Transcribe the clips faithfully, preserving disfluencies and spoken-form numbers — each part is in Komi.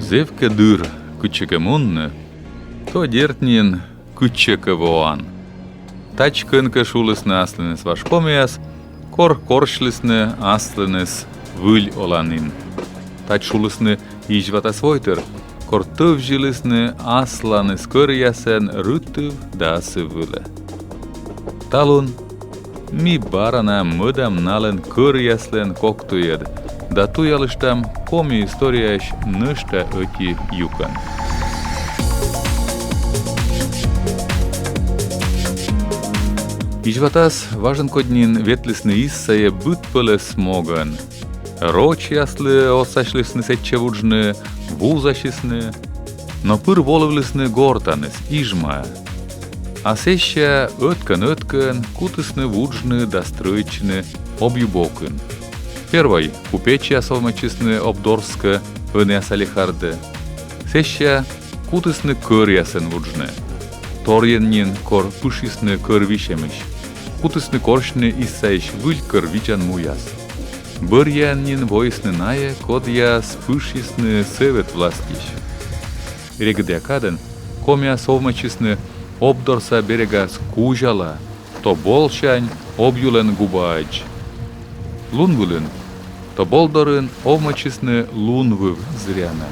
Зэв кӧ дыр кытчӧкӧ мунны, то, дерт нин, кытчӧкӧ воан. Тадз кӧнкӧ шулісны аслыныс важ комияс, кор корсьлісны аслыныс выль оланін. Тадз шулісны изьватас войтыр, кор тӧвзьылісны асланыс кӧръясӧн Рытыв да Асыв вылӧ. Талун ми бара на мӧдам налӧн кӧръяслӧн кок туйӧд да туялыштам коми историяысь нӧшта ӧти юкӧн. Изьватас важӧнкодь нин ветлісны Иссайӧ быдпӧлӧс могӧн. Рочьяслы отсасьлісны сэтчӧ вуджны, вузасисны, но пыр волывлісны гортаныс, Ижмаӧ. А сэсся ӧткӧн-ӧткӧн кутісны вуджны да стрӧитчыны Объю бокын. Первой купечьяс овмӧдчисны Обдорскӧ, ӧнія Салехардӧ. Сэсся кутісны кӧръясӧн вуджны. Торйӧн нин, кор пышйисны кӧр висьӧмысь, кутісны корсьны Иссайысь выль кӧр видзан муяс. Бӧръяӧн нин воисны найӧ, кодъяс пышйисны сӧвет властьысь. Регыдъя кадӧн комияс овмӧдчисны Обдорса берегас Кузяла, Тоболсянь Объюлӧн губаӧдз. Лунвылын Тобол дорын овмӧдчисны Лунвыв зыряна,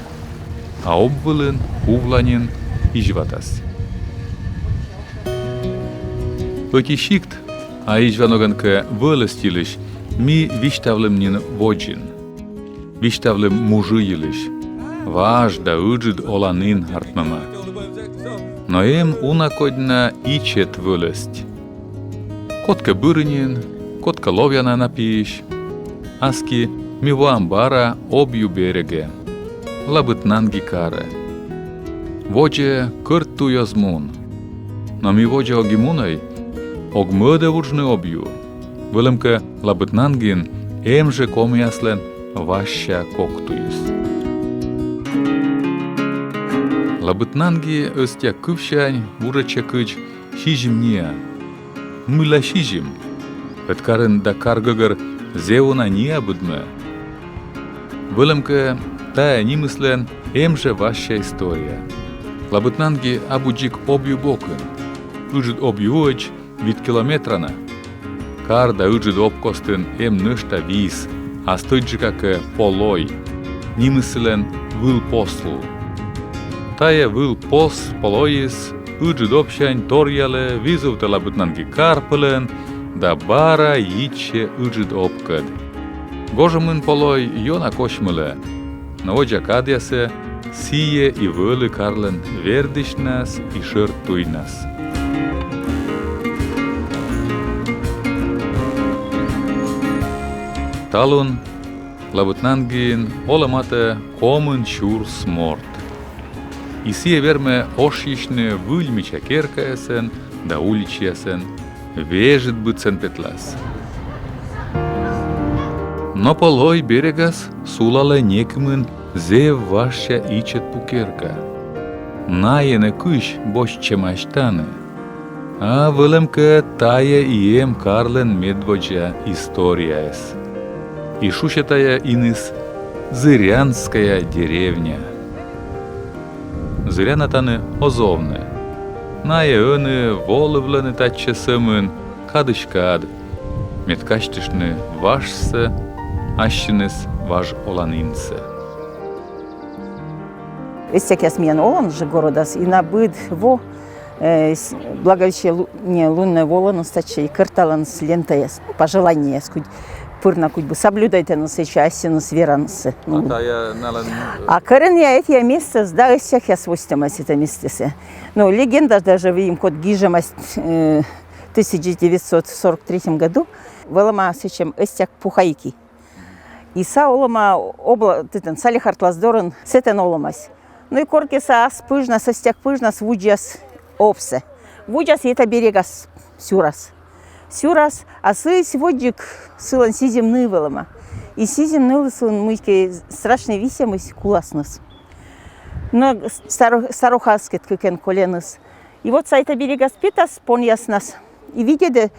а Обвылын Увла нин Изьватас. Ӧти сикт, а Изьва ногӧн кӧ вӧлӧсть йылысь, ми висьтавлім нин водзын. Висьтавлім мужи йылысь. Важ да ыджыд оланін артмӧма. Но эм уна кодь на ичӧт вӧлӧсть. Кодкӧ бырыньын, кодкӧ ловъяна на пиысь. Аски ми воам бара Объю берегӧ, Лабытнанги карӧ. Водзӧ кӧрт туй оз мун. Но ми водзӧ ог и мунӧй, ог мӧдӧ вуджны Объю. Вӧлӧмкӧ, Лабытнангиын эм жӧ комияслӧн васся кок туйыс. Лабытнанги, ӧстякывсянь, вуджӧдсьӧ кыдз сизим ниа. Мыйла сизим? Ӧд карын да кар гӧгӧр зэв уна ниа быдмӧ. Вӧлӧмкӧ, тайӧ нимыслӧн эм жӧ васся история. Лабытнанги абу дзик Объю бокын. Ыджыд Объюӧдз вит километра на. Кар да ыджыд об костын эм нӧшта вис, а стӧчджыка кӧ полой. Нимыс сылӧн Выл пос лун. Тайӧ Выл пос полойыс ыджыд обсянь торъялӧ, визувтӧ Лабытнанги кар пӧлӧн да бара йитчӧ ыджыд обкӧд. Гожӧмын полой ёна косьмылӧ, но водзӧ кадъясӧ сійӧ и вӧлі карлӧн вердысьнас и шӧр туйнас. Талун Лабытнангиын олӧ матӧ комын сюрс морт. И сійӧ вермӧ ошйысьны выль мича керкаясӧн да уличаясӧн, вежыд быдсӧн петлас. Но полой берегас сулалӧ некымын зэв важся ичӧт пу керка. Найӧ нӧ кысь босьтчӧмаӧсь тані. А вӧлӧмкӧ, тайӧ и эм карлӧн медводдза историяыс. И шусьӧ тайӧ иныс Зырянская деревня. Зыряна тані оз овны. Найӧ ӧні волывлӧны татчӧ сӧмын кадысь кад, мед казьтыштны важсӧ, ассьыныс важ оланінсӧ. Ӧстякъяс миян оланныд жӧ городас, и на быд во, э, с-, Благовещение лу-, не, луннӧй воланныд татчӧ и кӧрталанныд лентаяс, пожеланиеяс, кудз пыр на кудз бы соблюдайтанныд сэтчӧ ассьыныс вераннысӧ. А тайӧ налӧн... А кӧрӧны этійӧ местаӧс да ӧстякъяс восьтӧмаӧсь этійӧ местаӧс. Но легенда даже выйым код гижӧмаӧсь, э, тысяча девятьсот сорок третьем году, вӧлӧма сэтшӧм ӧстяк Пухайки. И са олӧма обла-, тӧдан, Салехард лаз дорын сэтӧн олӧмась. Но и коркӧ са ас пыжнас, ӧстяк пыжнас вудзас обсӧ. Вудзас и этайӧ берегас сюрас. Сюрас, а сыысь водзджык сылӧн сизим ны вӧлӧма. И сизим нылы сылӧн мыйкӧ страшнӧй висьӧмыс куласныс. Но старо-, старуха аскӧд кыкӧн коленыс. И вот сайта берегас петас понъяснас. И видзӧдӧ,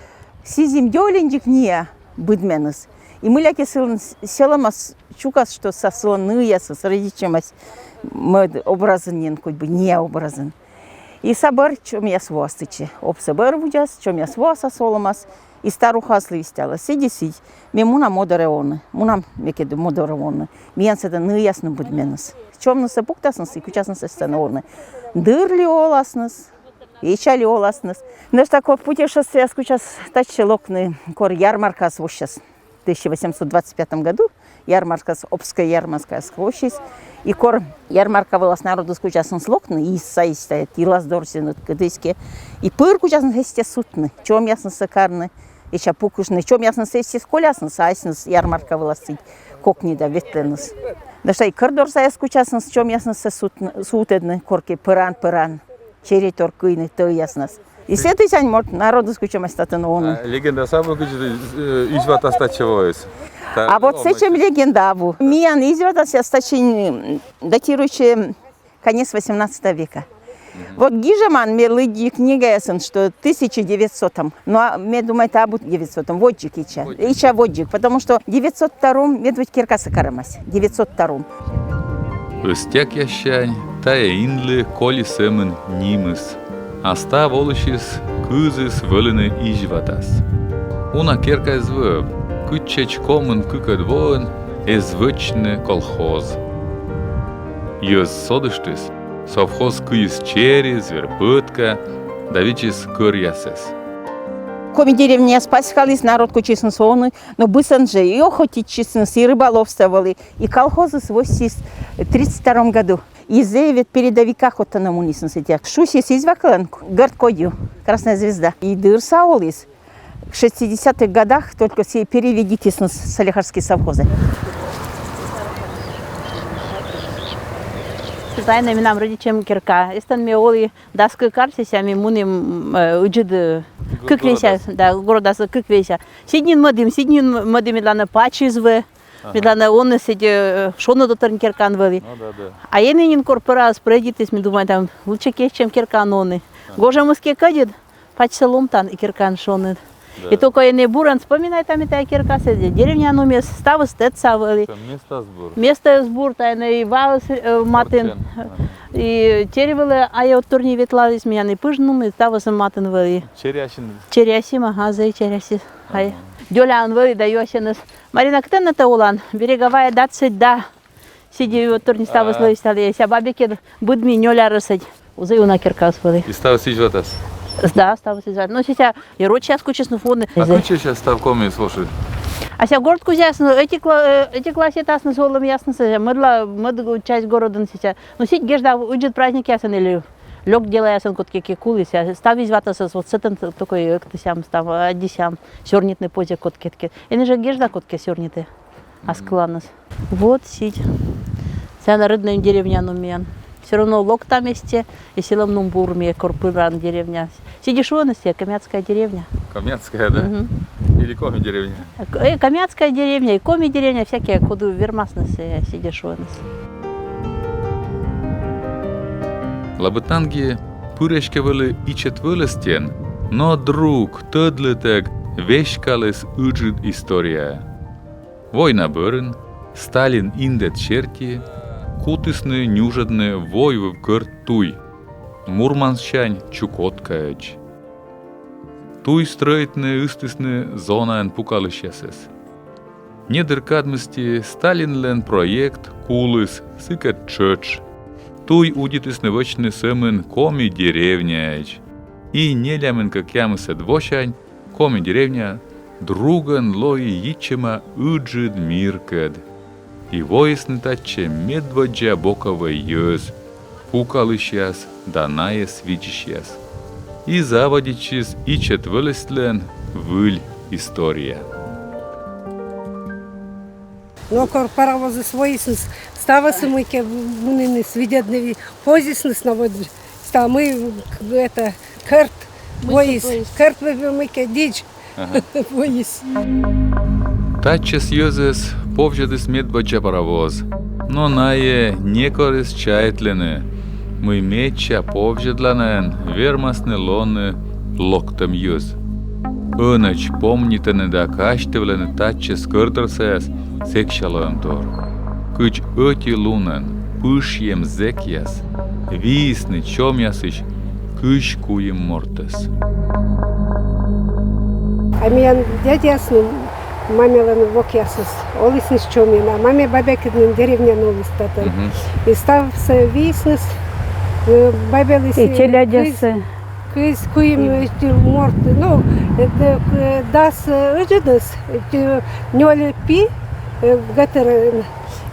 сизим дёльӧнджык ниа быдмӧныс. И мыйлакӧ сылӧн с-, сьӧлӧмас чукас, что са сылӧн нывъясыс рӧдитчӧмаӧсь мӧд образын нин, кодь бы нея образын. И са бӧр чомъяс воас сэтчӧ. Обсӧ бӧр вуджас, чомъяс воасас, олӧмас. И старухаыслы висьтала: сідзи, сідз, ме муна мо дорӧ овны, муна мекӧд мо дорӧ овны. Миян сэтӧн нывъяс нин быдмӧныс. Чомнысӧ пуктасны и кутасны сэтӧн овны. Дыр ли оласны, ичӧт ли оласны. Нӧшта кор путешествиеяс кутас татчӧ локны, кор ярмаркаыс воссяс. В тысяча восемьсот двадцать пятом году ярмаркаыс, Обскӧй ярмаркаыс воссис. И кор ярмарка вылас народыс кутасны локны, и сайысь тайӧ Тилас дорсянь, кытыськӧ. И пыр кутасны эстӧ сувтны, чомъяснысӧ карны, эча пукыштны, чомъяснысӧ эстӧ колясны, а асьныс ярмарка вылас сідз кокни да ветлӧны. Нӧшта и кӧрт дорсаяс кутасны чомъяснысӧ сувтны, сувтӧдны, коркӧ пӧран, пӧран. Черетор кыйны тӧвъяснас. И сэтысянь морт народыс кутасьӧмаӧсь татӧн овны. А легендаас абу, кыдзи, э, изьватас татчӧ воис? А вот сэтшӧм легенда абу. Миян изьватасъяс татчӧ, м, датируйтчӧ конец восемнадцатого века. Вот гижӧмаӧн ме лыдди книгаясын, что тысяча девятьсотом. Но а ме думайта, абу девятьсотом, водзджык ичӧт. Ичӧт водзджык, потому что девятьсот втором медводз керкасӧ карӧмаӧсь. Девятьсот втором. Ӧстякъяссянь тайӧ инлы коли сӧмын нимыс. А став олысьыс кызыс вӧліны изьватас. Уна керка эз вӧв, кытчӧдз комын кыкӧд воын эз вӧчны колхоз. Йӧз содыштіс, совхоз кыйис чери, зверь, пӧтка да видзис кӧръясӧс. Коми деревняыс паськаліс, народ кутасьӧмаӧсь овны, но быдсӧн жӧ и охотитчисны, и рыболовство вӧлі, и колхозыс воссис тридцать втором году. И зэв ӧд передовикъяс кодтӧны мунісны сэтчӧ. Шусис Изьва кылӧн, гӧрд кодь ю, «Красная звезда». И дырса оліс. В шестидесятых годах только сійӧ переведитісны Салехардскӧй совхозӧ. Тайӧ менам рӧдитчӧм керка. Эстӧн ме олі дас кык ар, сэсся ми мунім, э, ыджыд, э, кык веся, да, городас кык веся. Сідз нин мӧдім, сідз нин мӧдім, медлана пачыс вӧв. Ага. Медлана он сэтчӧ, э, шоныд отӧрнь керкаӧн вӧлі. Ну да, да. А ӧні нин кор пӧраыс прӧйдитіс, ми думайтам, лучше кӧ эстчӧм керкаын овны. Ага. Гожӧмыс кӧ кӧдзыд, пачсӧ ломтан и керкаын шоныд. Да. И только ӧні бурӧн вспоминайтам ми тайӧ керкасӧ, деревня номъяс ставыс тӧдса вӧлі. Тайӧ местаыс бур. Местаыс бур, тайӧ и ваыс, э, матын. Ага. И чери вылӧ айӧ отӧрнь ветлаліс, миян и пыжнум, и ставыс матын вӧлі. Чери асьным? Чери асьным, ага, зэв чери асьным. Ай. Ага. Дзоляӧн вӧлі да юасьӧмаӧсь. Марина, кытӧн нӧ тэ олан? Береговая, двадцать, да. Сідзи отӧрнь ставыс лоис тайӧ, сэсся бабекӧд быдми нёль арӧсӧдз. Зэв уна керкаыс вӧлі. И ставыс изьватас? Да, ставыс изьватас. Но сэсся и рочьяс кутасьны, фонны. А кытчӧ сэсся став комиыс воши? А сэсся горт кузяс, но, ӧти кла-, э, ӧти класс этасны, олӧмъясны, сэсся мӧдла, мӧд часть городын сэсся. Но сідз гежда ыджыд праздникъясӧн или лёк делаясӧн кодкӧ кӧ кулі, сэсся став изьватасӧс вот сэтӧн только и ӧктысям, став аддзысям сёрнитны позьӧ кодкӧд кӧ. Ӧні жӧ гежда кодкӧ сёрнитӧ аскыланыс. Вот сідз. Сэсся на роднӧй деревня, но, миян. Всё равно локтам эстчӧ, и сьӧлӧм нин бур, ми кор пырам деревняӧ. Сідзи шуӧны сійӧ, Комятская деревня. Комятская, да? Мгм. Или Коми деревня? Э, Комятская деревня и Коми деревня, всякӧ, коді вермасны, сійӧ сідзи шуӧны. Лабытангӧ пыр эськӧ вӧлі ичӧт вӧлӧстӧн, но друг тӧдлытӧг веськаліс ыджыд история. Война бӧрын Сталин индӧд серти кутісны нюжӧдны войвыв кӧрт туй, Мурмансянь Чукоткаӧдз. Туй стрӧитны ыстісны зонаын пукалысьясӧс. Недыр кад мысти Сталинлӧн проект куліс сыкӧд тшӧтш. Туй удитісны вӧчны сӧмын Коми деревняӧдз. И нелямын кӧкъямысӧд восянь Коми деревня другӧн лои йитчӧма ыджыд миркӧд. И воисны татчӧ медводдза боковӧй йӧз, пукалысьяс да найӧс видзысьяс. И заводитчис ичӧт вӧлӧсьлӧн выль история. Но кор паровозыс воисны, ставыс мыйкӧ муніныс, видзӧдны ви-, возисны на вот, став мый, это, кӧрт воис, кӧрт мыйкӧ дидз воис. Татчӧс йӧзӧс повзьӧдіс медводдза паровоз. Но найӧ некор эз чайтлыны, мый медся повзьӧдланаӧн вермасны лоны локтӧм йӧз. Ӧнӧдз помнитӧны да казьтывлӧны татчӧс кӧрт дорсаяс сэкся лоӧмтор. кыдз ӧти лунӧн пышйӧм зэкъяс виисны чомъясысь кызь куим мортӧс. А миян дядьяс, ну, мамелӧн вокъясыс, олісны чомйӧн, а маме-бабекӧд нин деревняын оліс татӧн. Мгм. И ставсӧ виисныс, э, бабеліс, и челядьяссӧ. Кызь куим, э, морт, ну, э, д-, э, дас, э, ыджыдыс, э, нёль пи, э, гӧтырын,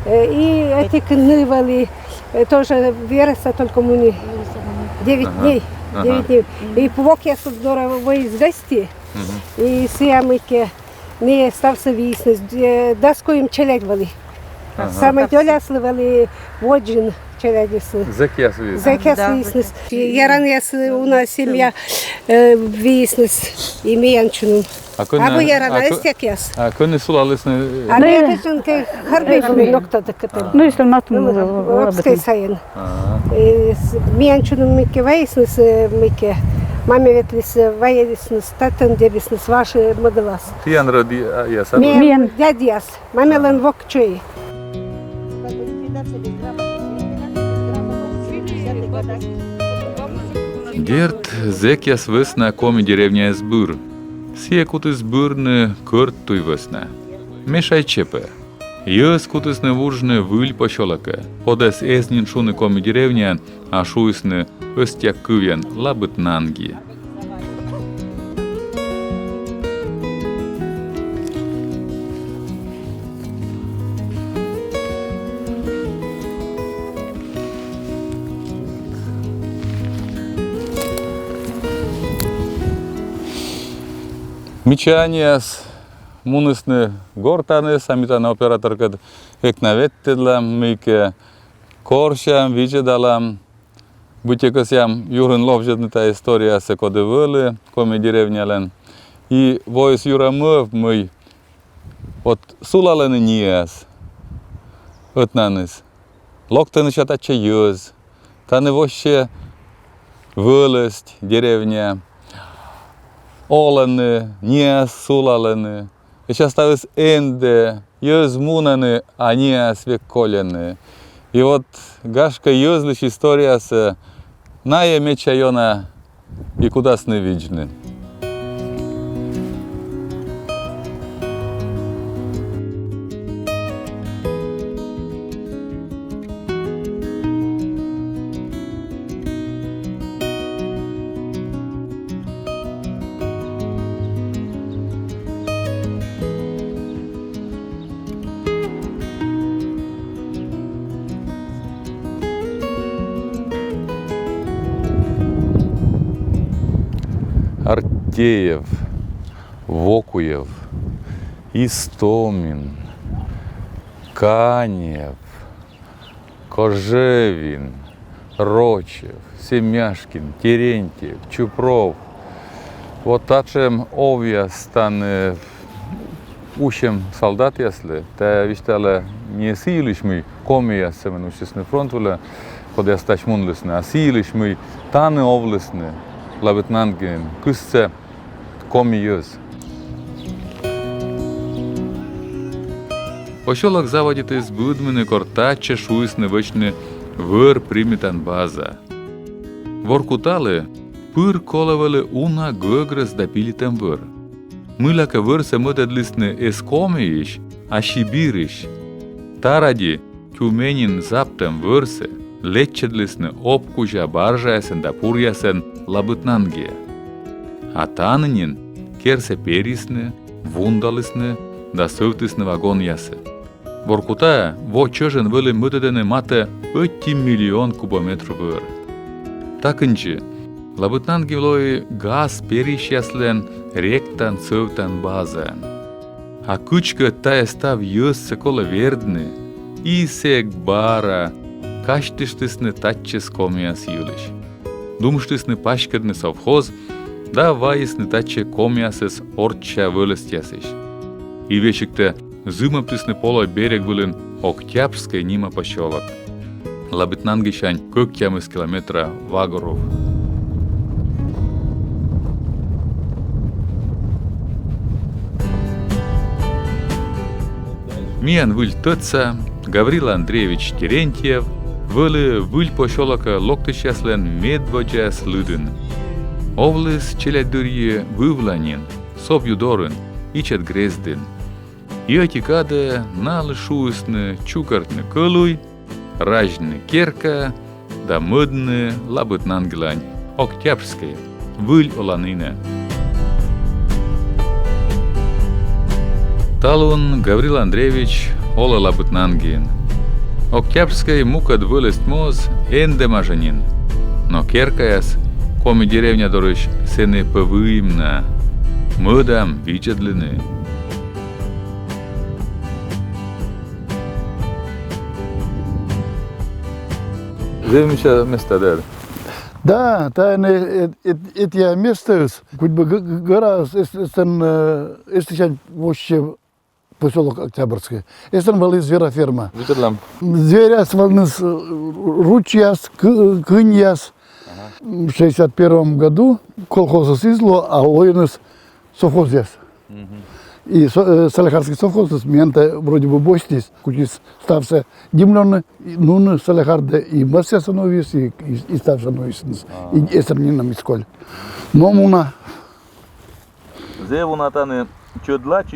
э, и ӧтик ныв вӧлі, э, тоже верӧса, только муні девять дней, девять дней. И вокъяс дорӧ воис гӧсьті, и сія мыйкӧ, не, ставсӧ виисныс, э, дас куим челядь вӧлі. Ага. Самӧй дзоляслы вӧлі водзын челядьыслы. Зэкъяс виис. Зэкъяс виисныс. Яранъяс уна семья, э, виисныс, и миян чунын. А кӧні, абу ярана, а кӧ-, эстъякъяс. А кӧні сулалісны? А миян кӧ чӧжӧн кӧ Харбинысь нокта докӧ. Ну, если матын, ну, Обской сайын. А. Э, с-, миян чунын мыйкӧ вайисныс, э, мыйкӧ. Маме ветліс, э, вайисныс, татӧн дзебисныс, важ мӧдылас. Тіян рӧдъяс, а? Миян дядьяс. Мамелӧн вок чой. Дерт, зэкъяс вӧсна Коми деревня эз быр. Сійӧ кутіс бырны кӧрт туй вӧсна. Мешайчӧ пӧ. Йӧз кутісны вуджны выль посёлокӧ, кодӧс эз нин шуны Коми деревняӧн, а шуисны ӧстъя кывйӧн Лабытнанги. Мича аньяс мунісны гортаныс, а ми тані операторкӧд эг на ветлӧдлам, мыйкӧ корсям, видзӧдалам. Быттьӧ кӧсъям юрын ловзьӧдны та историясӧ, коді вӧлі Коми деревнялӧн. И воис юрӧ мӧвп, мый вот сулалӧны ниас ӧтнаныс. Локтӧны сэсся татчӧ йӧз. Тані воссьӧ вӧлӧсть деревня. Олӧны, ниас сулалӧны. И сэсся ставыс эндӧ, йӧз мунӧны, а ниас век кольӧны. И вот, гашкӧ, йӧзлысь историясӧ найӧ медся ёна и кутасны видзны. Артеев, Вокуев, Истомин, Канев, Кожевин, Рочев, Семяшкин, Терентьев, Чупров. Вот татшӧм овъяс тані усьӧм солдатъяслы. Тайӧ висьталӧ не сы йылысь, мый комияс сӧмын усисны фронт вылӧ, кодъяс тадз мунлісны, а сы йылысь, мый тані овлісны, Лабытнангиын, кыскӧ коми йӧз. Посёлок заводитіс быдмыны, кор татчӧ шуисны вӧчны вӧр примитан база. Воркуталы пыр колӧ вӧлі уна гӧгрӧс да пилитӧм вӧр. Мыйлакӧ вӧрсӧ мӧдӧдлісны эз Комиысь, а Сибирысь. Та ради Тюменьын заптӧм вӧрсӧ лэччӧдлісны оп кузя баржаясӧн да пуръясӧн Лабытнангиӧ. А тані нин керсӧ перйисны, вундалісны да сӧвтісны вагонъясӧ. Воркутаӧ во чӧжӧн вӧлі мӧдӧдӧны матӧ ӧти миллион кубометр вӧр. Та кындзи, Лабытнанги лои гас перйысьяслӧн ректан-сӧвтан базаӧн. А кыдзкӧ тайӧ став йӧзсӧ колӧ вердны, и сэк бара казьтыштісны татчӧс комияс йылысь. Думыштісны паськӧдны совхоз да вайисны татчӧ комиясӧс орчча вӧлӧстъясысь. И весигтӧ зымӧбтісны полӧ берег вылын Октябрьскӧй нима посёлок. Лабытнангисянь кӧкъямыс километра вагорув. Миян выль тӧдса, Гаврил Андреевич Терентьев вӧлі Выль посёлокӧ локтысьяслӧн медводдзаяс лыдын. Овліс челядьдырйи вывла нин, Собъю дорын, ичӧт грездын. И ӧти кадӧ налы шуисны чукӧртны кӧлуй, разьны керка да мӧдны Лабытнангылань, Октябрьскӧйӧ, Выль оланінӧ. Талун Гаврил Андреевич олӧ Лабытнангин. Октябрьскӧй мукӧд вӧлӧсть моз эндӧма жӧ нин. Но керкаяс Коми деревня дорысь сэні пӧ выйым на. Мӧдам видзӧдлыны. Зэв мича места, да? Да, тайӧ эт-, эт-, этійӧ местаыс, кудз бы г-, г-, гӧра эс-, эстӧн, э, эстысянь вообще посёлок Октябрьскӧй. Эстӧн вӧлі звероферма. Видзӧдлам. Зверьяс вӧліныс, э, ручьяс, кы-, кыньяс. Ага. В шестьдесят первом году колхозыс эз ло, а лоиныс совхозъяс. Мгм. И со-, э, Салехардскӧй совхозыс миянтӧ вроде бы босьтіс, кутіс ставсӧ димлӧны, и нуны Салехардӧ, и мӧсъяссӧ нуис, и, и, и ставсӧ нуис. А. И эсӧн нинӧм эз коль. Но муна. Зэв уна тані чӧдлач,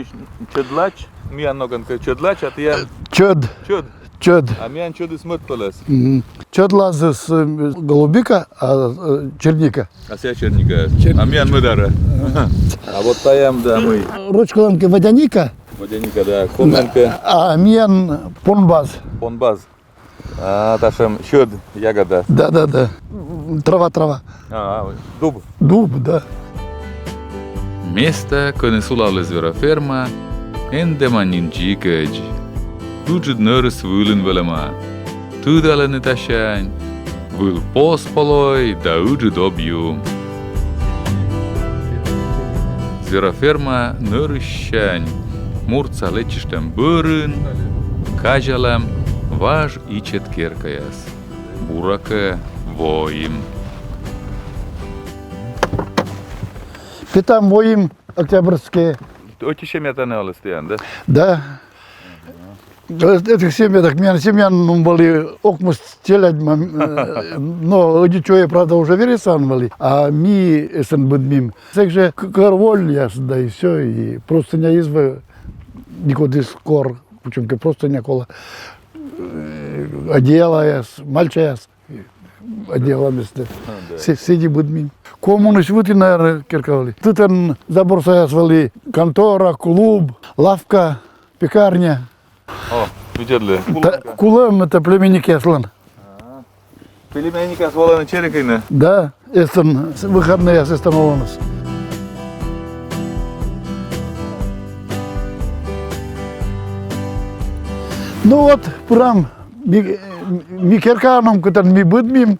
чӧдлач, миян ногӧн кӧ чӧдлач, а тіян... Чӧд. Чӧд. Чӧд. А миян чӧдыс мӧд пӧлӧс. Мгм. Чӧдлазыс, э, голубика, а, э, черника. А сія черника. Черника. А миян мӧдарӧ. А вот тайӧ да мый. Рочкалӧн кӧ водяника. Водяника, да. Комиӧн кӧ. А миян понбаз. Понбаз. А, татшӧм сьӧд ягода. Да, да, да. Трава, трава. А, дуб. Дуб, да. Места, кӧні сулаліс звероферма, эндӧма нин дзикӧдз. Ыджыд нӧрыс вылын вӧлӧма. Тыдалӧны тасянь. Выль пос полой да ыджыд объю. Звероферма нӧрыссянь муртса лэдзчыштӧм бӧрын казялам важ ичӧт керкаяс. Буракӧ, воим. Петам, воим, Октябрьскӧйӧ. Ӧти семья тані оліс тіян, да? Да. Э, этих семья, так, миян семьяын, ну, вӧлі ӧкмыс челядь, мам, э, но ӧти чойӧ, правда, уже верӧсӧн вӧлі, а ми эсӧн быдмим. Сэк жӧ к-, кӧр-вольяс, да и всё, и простыня эз вӧв, некод эз кор, кутшӧмкӧ простыня колӧ, э, одеялаяс, мальчаяс. Одеяло местӧ. А, да. Сэ-, сэки быдмим. Коммунаысь вывті, наверно, керка вӧлі. Тӧдан, забор саяс вӧлі контора, клуб, лавка, пекарня. О, видзӧдлы. Та кулӧм, это племянникъяслӧн. А. Племянникъяс волӧны Черекинӧ? Да, эстӧн, выходнӧйяс эстӧн олӧны. Ну вот, пырам, ми, ми керкаӧн, кытӧн ми быдмим,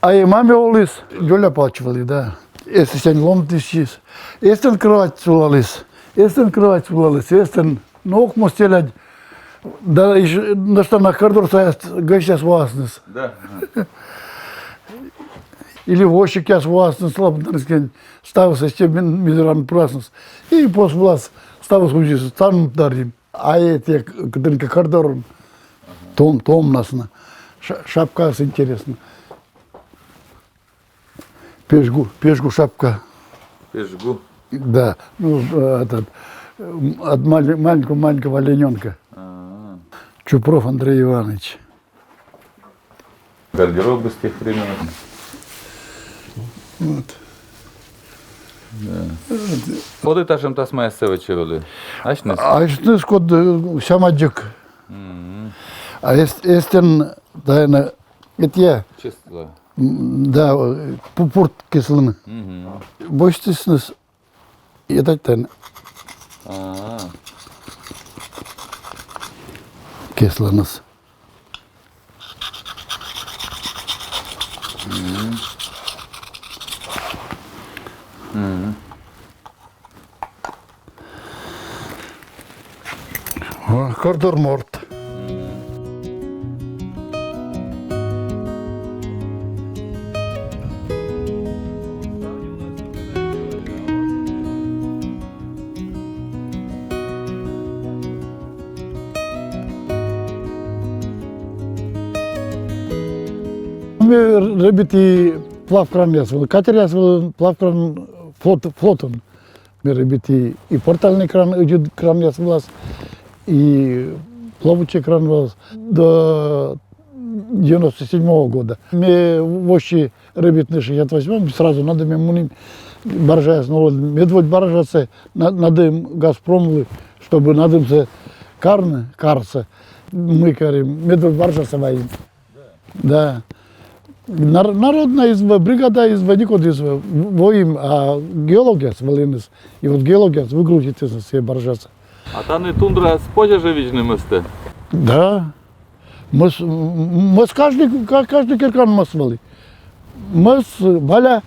а и мамӧ оліс, Дзоля Палчи вӧлі, да. Эстысянь ломтысьыс. Эстӧн кровать сулаліс. Эстӧн кровать сулаліс. Эстӧн, ну, ӧкмыс челядь. Да, ещё нӧшта на коридор саяс гӧсьтъяс воасны. Да. Или возчикъяс воасны, слабо, ставыс эстӧн ми-, мизӧрӧн пырасны. И пос вылас ставыс узис, станут дарим. А эті кытӧнкӧ коридорын том, томнас на. Ша-, шапкаыс интереснӧ. Пежгу, пежгу шапка. Пежгу? Да. Ну, э, этот, м, от мале-, маленького, маленького оленёнка. А. Чупров Андрей Иванович. Гардероб из тех времён. Вот. Да. Коді татшӧм тасмаяссӧ вӧчӧ вӧлі? Асьныс? Асьныс код, э, сямӧдзык. Мгм. А эс-, эстӧн, тайӧ на, этійӧ. Честно. М, да, э, пу-, пурт кеслыны. Мгм. Босьтісныс. Этатӧн. А. Кеслыныс. Мгм. Мгм. О, коридор морт. Ме рӧбиті плавкранъяс вылын, катеръяс вылын, плавкран флот, флотын. Ме рӧбиті и портальный кран, ӧдйӧ кранъяс вылас, и плавучий кран вылас до девяносто седьмого года. Ме вообще рӧбитны шестьдесят восьмом, сразу на дым ме мунім баржаяс нуӧдны. Медводз баржасӧ на, на дым Газпромлы, чтобы на дымсӧ карны, карсӧ. Мый карим, медводз баржасӧ вайим. Да. Нар-, народная изба, бригада изба, некод изба. Воим, а геологъяс вӧліныс. И вот геологъяс выгрузитісны сійӧ баржасӧ. А тані тундраяс позьӧ жӧ видзны мӧстӧ? Да. Мӧс, м, мӧс каждый, ка-, каждый керкаын мӧс вӧлі. Мӧс, Валя,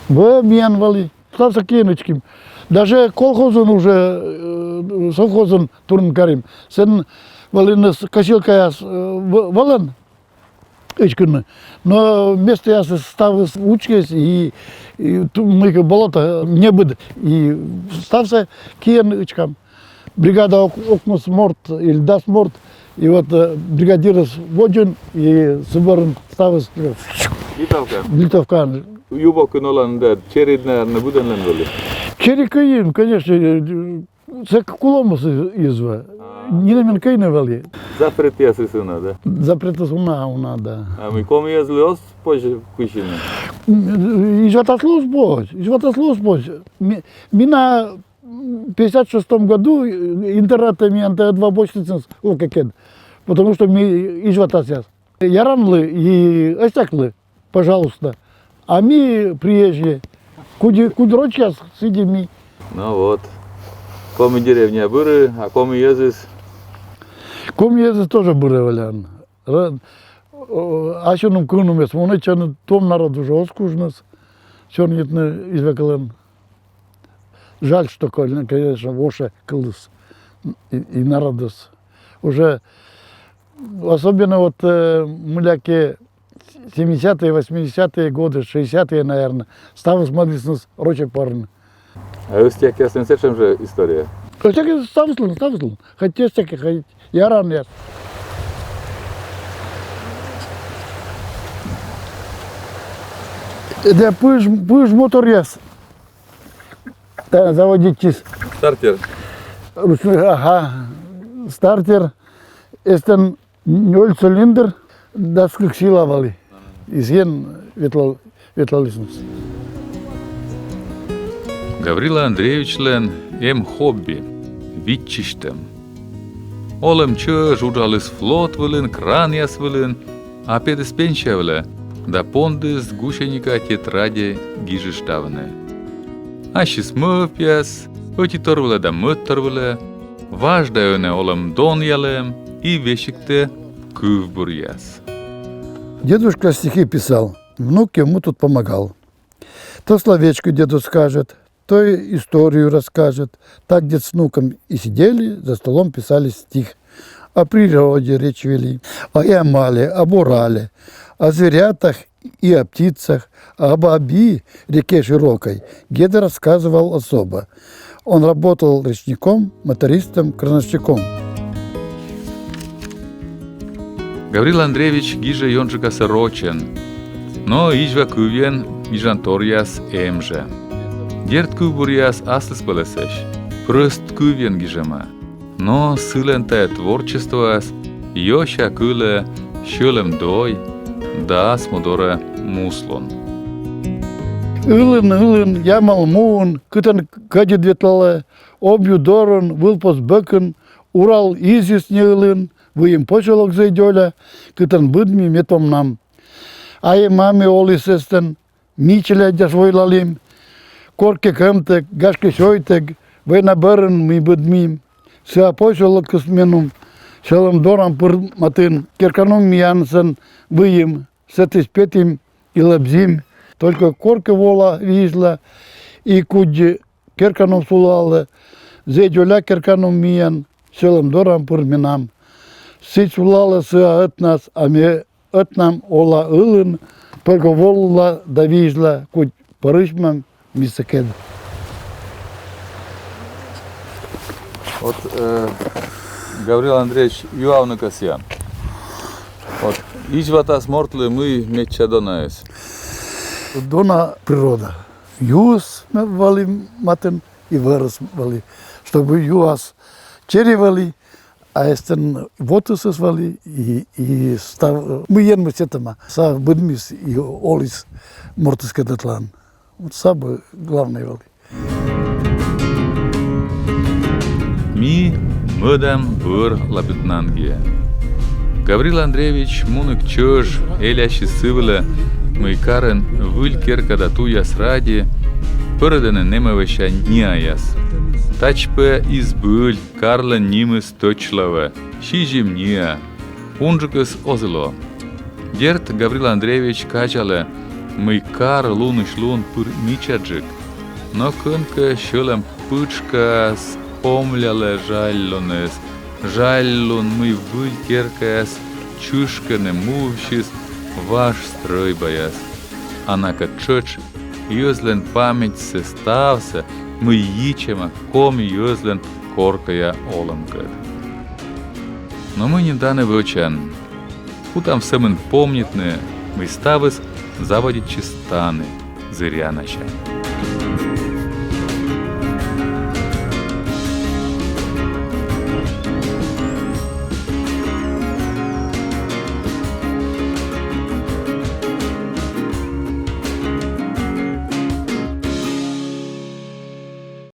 вӧв миян вӧлі. Ставсӧ киӧн ычким. Даже колхозын уже, э, совхозын турун карим. Сэн вӧліныс косилкаяс, э, вӧ-, вӧлӧн ычкыны. Но местаясыс ставыс учкис и, и ту-, мыйкӧ болото, небыд, и ставсӧ киӧн ычкам. Бригада ок-, ӧкмыс морт или дас морт, и вот, э, бригадирыс водзын, и сы бӧрын ставыс, э, Бытовка. Бытовка. Ю бокын олан да, черид, наверно, быдӧнлӧн вӧлі. Черид кӧин, конечно, э, Сэк кулӧмыс из-, изва. А. Нинӧмӧн кӧин вӧлі. Запретъясыс уна, да? Запретыс уна, уна, да. А мый, коми йӧзлы оз позь кыйсьыны? М, Изьватаслы оз позь, Изьватаслы оз позь. Ми-, мина, м, пятьдесят шестом году, э, интернатӧ миян тэ два босьтісны лӧкӧкед. Потому что ми изьватасъяс. Яранлы и ӧсяклы, пожалуйста. А ми приезжие. Куд, куд рочьяс, сідзи ми. Ну вот. Коми деревня бырӧ, а коми йӧзыс? Коми йӧзыс тоже бырӧ вӧлян. Ра-, о, асьным кывнымӧс мунӧ, сёрни, том народ уже оз кужныс сёрнитны изьва кылӧн. Жаль, что, конечно, вошӧ кылыс и, и народыс. Уже особенно вот, э, мыйлакӧ семидесятые, восьмидесятые годы, шестидесятые, наверное, ставыс мӧдісны рочӧ пӧрны. А ӧстякъяслӧн сэтшӧм жӧ история? Ӧстякъяс ставыслӧн, ставыслӧн. Хоть ӧстякъяс, хоть яранъяс. Да пыж, пыж моторъяс. Та заводитчис. Стартер. Ручной, ага. Стартер. Эстӧн нёль цилиндр, дас кык сила вӧлі. И сійӧн ветлал-, ветлалісны. Гаврила Андреевичлӧн эм хобби — виччысьтӧм. Олӧм чӧж уджаліс флот вылын, кранъяс вылын, а петіс пенсия вылӧ да пондіс гусеника тетрадьӧ гижыштавны ассьыс мӧвпъяс, ӧтитор вылӧ да мӧдтор вылӧ, важдӧ ӧні олӧм донъялӧм и весигтӧ кывбуръяс. Дедушка стихи писал, внук ему тут помогал. То словечко деду скажет, то историю расскажет. Так дед с внуком и сидели, за столом писали стих. О природе речь вели, о Ямале, об Урале, о зверятах и о птицах, об Аби, реке широкой, дед рассказывал особо. Он работал речником, мотористом, крановщиком. Гаврил Андреевич гижӧ ёнджыкасӧ рочӧн, но изьва кывйӧн гижанторъяс эм жӧ. Дерт, кывбуръяс аслыспӧлӧсӧсь, прӧст кывйӧн гижӧма. Но сылӧн тайӧ творчествоас ёся кылӧ сьӧлӧм дой да ас му дорӧ муслун. Ылын, ылын, Ямал муын, кытӧн кӧдзыд ветлалӧ, Объю дорын, вылпос бӧкын, Урал изйыс не ылын, выйым посёлок Зӧй-Дёля, кытӧн быдми ме томнам. Айӧ-мамӧ оліс эстӧн, ми челядьяс войлалім. Коркӧ кӧмтӧг, гашкӧ, сёйтӧг, война бӧрын ми быдмим. Сыа посёлокыс меным сьӧлӧм дорам пыр матын, керканым миян сэн выйым, сэтысь петім и лэбзім. Только коркӧ вола визьла, и кудз керканым сулалӧ, Зӧй-Дёля керканым миян сьӧлӧм дорам пыр менам. Сідз сулалӧ сыа ӧтнас, а ме ӧтнам ола ылын, только вола да визьла, кудз пӧрысьмам ми сэкӧд. Вот, э, Гаврил Андреевич, юавны кӧсъя. Вот, Изьватас мортлы мый медся донаыс? Дона природа. Юыс вӧлі матын и вӧрыс вӧлі. Чтобы юас чери вӧлі, а эстӧн вотысыс вӧлі и, и став, мый Енмыс сетӧма, сійӧ быдмис и оліс мортыскӧд ӧтлаын. Вот сійӧ бы главнӧй вӧлі. Ми мӧдам бӧр лабютнанкӧд. Гаврил Андреевич муніг чӧж элясис сы вылӧ, мый карын выль керка да туйяс ради пӧрӧдӧны нэмӧвӧся нияяс. Тадз пӧ и збыль, карлӧн нимыс тӧч лоӧ, сизим ния, унджыкыс оз и ло. Дерт, Гаврил Андреевич казялӧ, мый кар лунысь лун пыр мичаджык, но кӧнкӧ сьӧлӧм пытшкас помлялӧ жаль луныс, жаль лун, мый выль керкаяс чышкӧны мувсьыс важ стрӧйбаяс. А накӧд тшӧтш йӧзлӧн паметьсӧ ставсӧ, мый йитчӧма коми йӧзлӧн коркӧя олӧмкӧд. Но мый нин тані вӧчан? Кутам сӧмын помнитны, мый ставыс заводитчис тані, Зырянасянь.